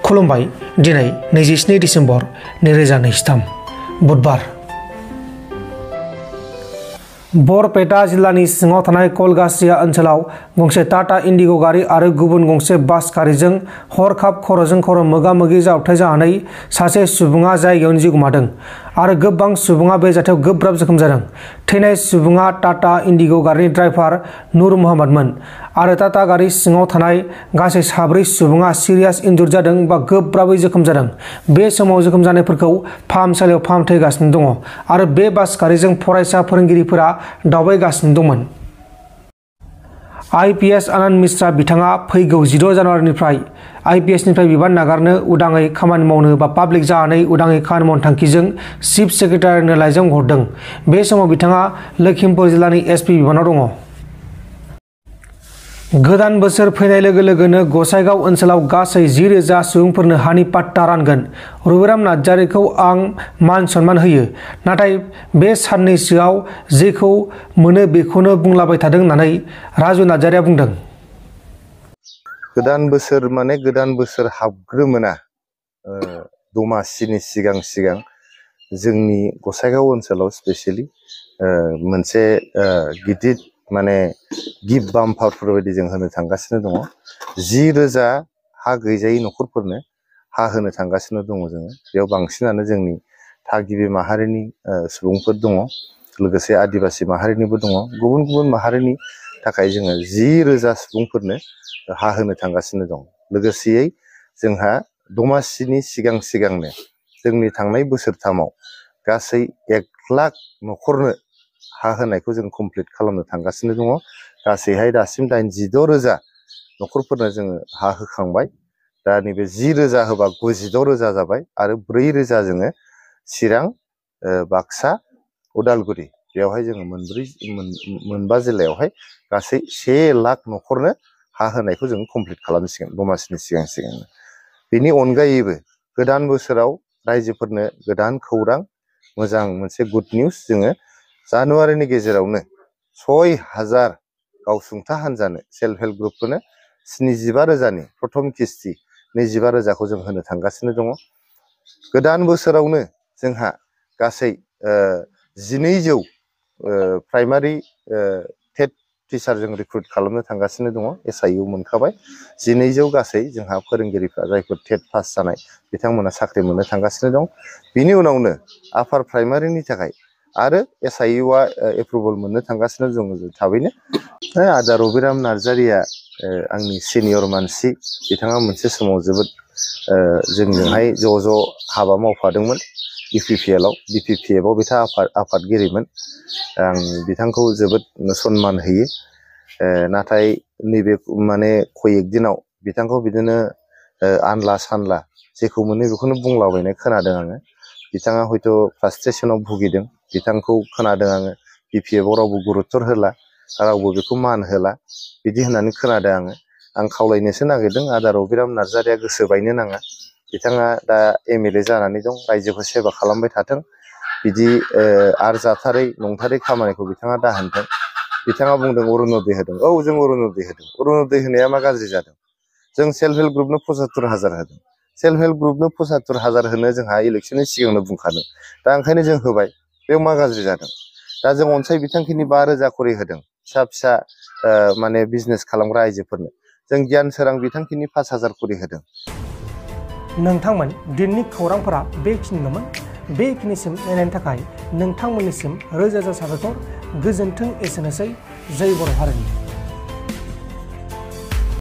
खुलुमबाय दिनै 27 डिसेम्बर 2023 बुधबार बरपेटा जिल्लानि सिङाव थानाय कलगासिया ओनसोलाव गंसे टाटा इन्डिग' गारि आरो गुबुन गंसे बास गारिजों हरखाब खर'जों खर' मोगा-मोगि जाब्रबथाय जानानै सासे सुबुङा जायगायावनो जिउ गोमादों आरो गोबां सुबुङा बे जाथायाव गोब्राब जोखोम जादों। थैनाय सुबुङा टाटा इन्डिग' गारिनि ड्राइभार नुर मोहम्मदमोन आरो टाटा गारि सिङाव थानाय गासै 4 सुबुङा सिरियास इनजुर्ड जादों बा गोब्राबै जोखोम जादों। बे समाव जोखोम जानायफोरखौ फाहामसालियाव फाहामथाय होगासिनो दङ आरो बे बास गारिजों फरायसा फोरोंगिरिफोरा दावबायगासिनो दंमोन। आईपीएस आनन्द मिश्रा बिथाङा फैगौ 16 जानुवारिनिफ्राय आईपीएसनिफ्राय बिबान नागारनो उदाङै खामानि मावनो बा पाब्लिक जानानै उदाङै खामानि मावनो थांखिजों चिफ सेक्रेटारिनो लाइजाम हरदों। बे समाव बिथाङा लखिमपुर जिल्लानि एसपी बिबानाव दङ। गोदान बोसोर फैनाय लोगो लोगोनो गसाइगाव ओनसोलाव गासै 10,000 सुबुंफोरनो हानि पाट्टा रानगोन। रबिराम नार्जारिखौ आं मान सनमान होयो, नाथाय बे साननैसोआव जेखौ मोनो बेखौनो बुंलाबाय थादों होननानै राजु नार्जारिया बुंदों। गोदान बोसोर माने गोदान बोसोर हाबग्रोमोना दमासिनि सिगां जोंनि गसाइगाव ओनसोलाव स्पेशली मोनसे गिदिर माने गिफ्ट बाम्पारफोर बायदि जों होनो थांगासिनो दङ। 10,000 हा गैजायै न'खरफोरनो हा होनो थांगासिनो दङ जोङो। बेयाव बांसिनानो जोंनि थागिबि माहारिनि सुबुंफोर दङ, लोगोसे आदिबासी माहारिनिबो दङ। गुबुन गुबुन माहारिनि थाखाय जोङो 10,000 सुबुंफोरनो हा होनो थांगासिनो दं। लोगोसेयै जोंहा दमासिनि सिगांनो जोंनि थांनाय बोसोरथामाव गासै 1 लाख न'खरनो हा होनायखौ जों कमप्लिट खालामनो थांगासिनो दङ। गासैहाय दासिम 86,000 न'खरफोरनो जोङो हा होखांबाय। दा नैबे 10,000 होबा 96,000 जाबाय आरो 4,000 जोङो चिरां, बाक्सा, उदालगुरि बेयावहाय जोङो मोनबा जिल्लायावहाय गासै 1 लाख न'खरनो हा होनायखौ जों कमप्लिट खालामसिगोन दमासिनि सिगांनो। बेनि अनगायैबो गोदान बोसोराव रायजोफोरनो गोदान खौरां, मोजां मोनसे गुड निउस, जोङो जानुवारिनि गेजेरावनो 6,000 गावसुंथा हान्जानो सेल्फ हेल्प ग्रुपफोरनो 75,000नि प्रथम किस्ति 25,000खौ जों होनो थांगासिनो दङ। गोदान बोसोरावनो जोंहा गासै 1200 प्राइमारि टेट टिचार जों रिक्रुट खालामनो थांगासिनो दङ। SIU मोनखाबाय। 1200 गासै जोंहा फोरोंगिरिफ्रा जायफोर टेट पास जानाय बिथांमोना साख्रि मोननो थांगासिनो दं। बिनि उनावनो आपार प्राइमारिनि थाखाय आरो SIUआ एप्रुभेल मोननो थांगासिनो दङ थाबैनो। आदा रबिराम नार्जारिया आंनि सिनियर मानसि। बिथाङा मोनसे समाव जोबोद जोंजोंहाय ज' हाबा मावफादोंमोन BPPLआव। BPPFआव बिथाङा आफादगिरिमोन। आं बिथांखौ जोबोद सनमान होयो। नाथाय नैबे माने कयेक दिनाव बिथांखौ बिदिनो आनला सानला जेखौ मोनो बेखौनो बुंलाबायनाय खोनादों आङो। बिथाङा हयथ' फ्रास्ट्रेसनाव भुगिदों। बिथांखौ खोनादों आङो BPFआव रावबो गुरुत्तर होला, रावबो बेखौ मान होला, बिदि होननानै खोनादों आङो। आं खावलायनोसो नागिरदों आदा रबिराम नार्जारिया गोसो बायनो नाङा। बिथाङा दा MLA जानानै दं, रायजोखौ सेबा खालामबाय थाथों। बिदि आरजाथारै नंथारै खामानिखौ बिथाङा दाहोनथों। बिथाङा बुंदों अरुनदय होदों। औ, जों अरुनदय होदों। अरुनदय होनाया मा गाज्रि जादों? जों सेल्फ हेल्प ग्रुपनो 75,000 होदों। सेल्फ हेल्प ग्रुपनो 75,000 होनो जोंहा इलेक्सननि सिगांनो बुंखादों। दा ओंखायनो जों होबाय। बेयाव मा गाज्रि जादों? दा जों अनसाय बिथांखिनि 5,000 खरि होदों फिसा माने बिजनेस खालामग्रा आइजोफोरनो। जों गियान सोरां बिथांखिनि 5,000 खरि होदों। नोंथांमोन दिननि खौरांफोरा बेखिनिल'मोन। बेखिनिसिम नायनायनि थाखाय नोंथांमोननिसिम रोजा रोजा साबायखर। गोजोन्थों। एसेनोसै। जय बर' हारिनि।